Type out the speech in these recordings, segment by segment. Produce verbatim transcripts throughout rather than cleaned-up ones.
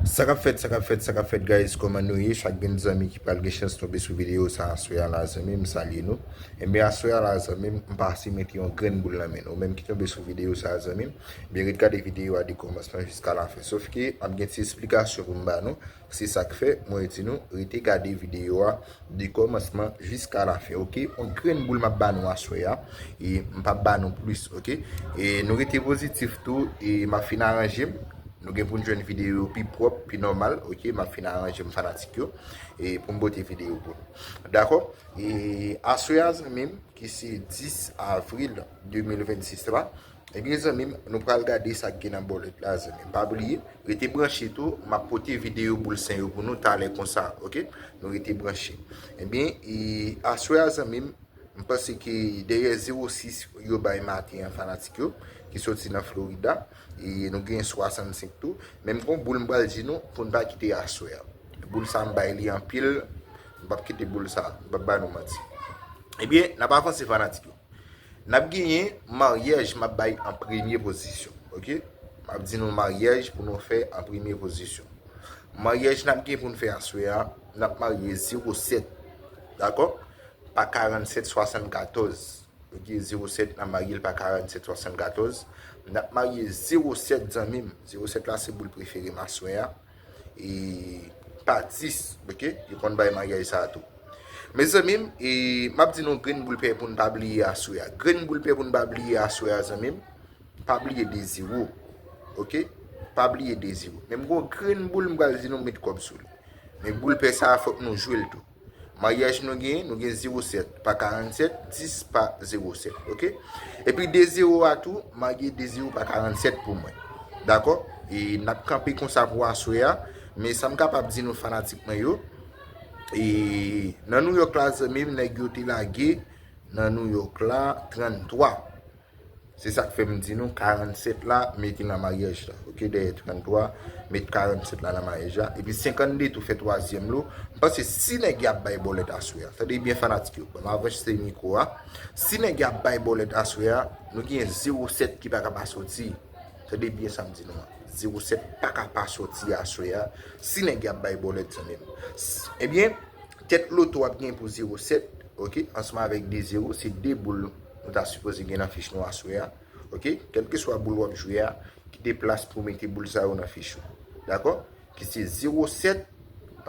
Sa k ap fèt, sa k ap fèt, sa k ap fèt, guys? Kòman nou ye? Chak grenn zanmi ki pral gen chans tonbe sou videyo sa aswè a la, zanmi, m salye nou. Ebyen, aswè a la, zanmi, m pase mete yon grenn boul nan men nou. Ou menm ki tonbe sou videyo sa, zanmi, byen ret gade videyo a de kòmansman jiska lafen. Sof ke m ap gen ti esplikasyon pou m ba nou. Se sa k fè mwen di nou rete gade videyo a de kòmansman jiska lafen, oke? Yon grenn boul m ap ba nou aswè a, e m p ap ba nou plis, oke? E nou rete pozitif tou, e m ap fin aranje m. Nou gen pou n jwenn videyo pi pwòp, pi nòmal, oke? M ap fin aranje m fanatik yo, e pou m pote videyo pou nou. Dakò? E aswè a, zanmi m, ki se dis avril de mil vennsis la, ebyen, zanmi m, nou pral gade sa k gen nan bòlèt la, zanmi m. Pa bliye, rete branche tou, m ap pote videyo boul sen yo pou nou talè konsa, oke? Nou rete branche. Ebyen, e aswè a, zanmi m, m panse ke dèyè zewo sis yo bay maten an, fanatik yo, ki soti nan Florida, e nou gen swasannsenk tou. Men m gon boul m pral di nou pou n pa kite aswè a. Boul sa m bay li anpil, m p ap kite boul sa, m p ap ba nou manti. Ebyen, n ap avanse, fanatik yo. N ap genyen maryaj m ap bay an premye pozisyon, oke? M ap di nou maryaj pou nou fè an premye pozisyon. Maryaj n ap gen pou n fè aswè a, n ap marye zewo sèt, dakò? Pa karannsèt swasannkatòz, oke? Zewo sèt, n ap marye l pa karannsèt swasannkatòz. N ap marye zewo sèt, zanmi m. Zewo sèt la se boul prefere m aswè a. E pa dis, oke? Yo konn bay maryaj sa a tou. Mezanmi m, e m ap di nou grenn boul pè pou n pa bliye aswè a. Grenn boul pè pou n pa bliye aswè a, zanmi m. Pa bliye de zewo, oke? Pa bliye de zewo. Men m gon grenn boul m pral di nou met kòb sou li. Men boul pè sa a fòk nou jwe l tou. Maryaj nou gen, nou gen zewo sèt pa karannsèt, dis pa zewo sèt, oke? Epi de zewo a tou, marye de zewo pa karannsèt pou mwen. Dakò? E n ap kanpe konsa pou aswè a. Men sa m kapab di nou fanatik mwen yo, e nan New York la, zanmi m, nèg yo te lage nan New York la tranntwa. Se sa k fè m di nou karannsèt la, mete nan maryaj la. Oke, dèyè tranntwa, met karannsèt la nan maryaj la. Epi senkannde tou fè twazyèm lo. M panse si nèg y ap bay bòlèt aswè a. Tande byen fanatik yo. Ban m avanse mikwo a. Si nèg y ap bay bòlèt aswè a, nou gen zewo sèt ki pa ka pa soti. Tande byen sa m di nou an. Zewo sèt pa ka pa soti aswè a. Si nèg y ap bay bòlèt, zanmi m. S-, ebyen, tèt loto ap gen pou zewo sèt, oke, ansanm avèk de zewo, se de boul nou ta sipoze gen nan fich nou aswè a, oke? Kèlkeswa boul w ap jwe a, kite plas pou w mete boul sa yo nan fich ou. Dakò? Ki se zewo sèt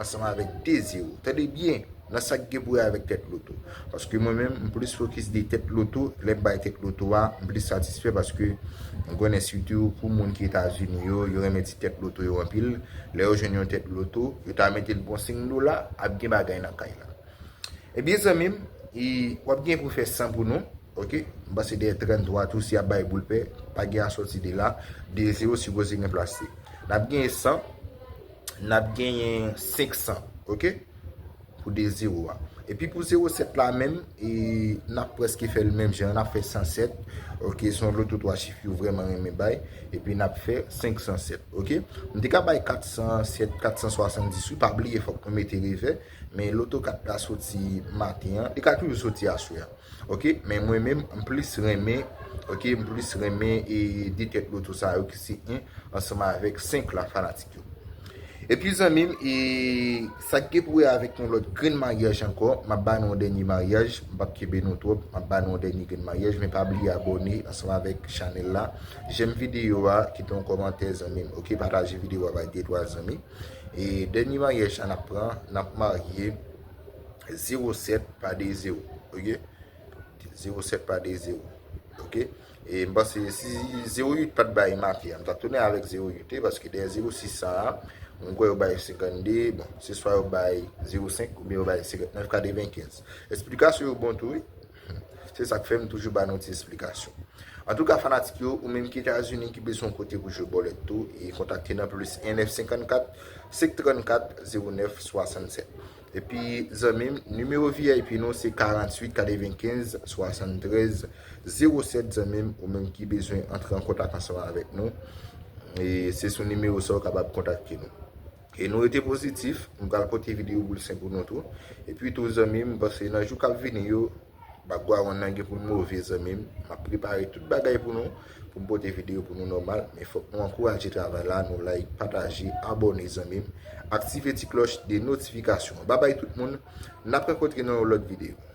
ansanm avèk de zewo. Tande byen, nan sa k gen pou wè avèk tèt loto. Paske mwen menm, m plis fokis de tèt loto, lè m bay tèt loto a, m plis satisfè paske m konnen sitou pou moun ki Etazini yo, yo renmen ti tèt loto yo anpil. Lè yo jwenn yon tèt loto, yo ta mete l pou yon senk dola, ap gen bagay nan kay la. Ebyen, zanmi m, e, w ap gen pou fè san pou nou, oke? M panse dèyè tranntwa tou, si y ap bay boul pè, pa gen asòti de la, de zewo sipoze gen plas li. N ap genyen san, n ap genyen senk san, oke? Pou de zewo a. Epi pou zewo sèt la menm, e, n ap prèske fè l menm jan, n ap fè san sèt, oke? Se yon loto twa chif yo vrèman renmen bay, epi n ap fè senk san sèt, oke? M te ka bay kat san sèt, kat san swasanndis wi, pa bliye fòk nou mete revè, men loto kat la soti maten an, li ka toujou soti aswè a. Oke, men mwen menm, m plis renmen, oke, m plis renmen e de tèt loto sa yo ki se en ansanm avèk senk la fanatik yo. Epi zanmi m, e sa k gen pou wè avèk yon lòt grenn maryaj ankò, m ap ba nou yon dènye maryaj, m p ap kenbe nou twòp, m ap ba nou yon dènye grenn maryaj, men pa bliye abòne ansanm avèk chanèl la, jèm videyo a, kite yon kòmantè zanmi m, oke, pataje videyo a bay de twa zanmi. E dènye maryaj sa n ap pran, n ap marye zewo sèt pa de zewo, oke? Zewo sèt pa de zewo, oke? E m panse si zewo uit pa t bay maten an, m t ap tounen avèk zewo uit wi, paske dèyè zewo sis sa a, m kwè yo bay senkannde, bon, se swa yo bay zewo senk oubyen yo bay senkannèf katrevenkenz. Esplikasyon yo bon tou wi. Se sa k fè m toujou ba nou ti esplikasyon. Antouka, fanatik yo, ou menm ki Etazini ki bezwen yon kote pou jwe bòlèt tou, e kontakte nan plis en nèf senkannkat, senk trannkat, zewo nèf swasannsèt. Epi, zanmi m, nimewo V I P nou se karanntuit katrevenkenz swasanntrèz zewo sèt, zanmi m, ou menm ki bezwen antre an kontak ansanm avèk nou, e se sou nimewo sa w kapab kontakte nou. E nou rete pozitif, m pral pote videyo boul sen pou nou tou. Epi tou, zanmi m, m panse nan jou k ap vini yo, bagay nan gen pou n move, zanmi m. M ap prepare tout bagay pou nou, pou m pote videyo pou nou nòmal, men fòk nou ankouraje travay la, nou like, pataje, abòne zanmi m, aktive ti klòch de notifikasyon. Babay tout moun, n ap rankontre nan yon lòt videyo.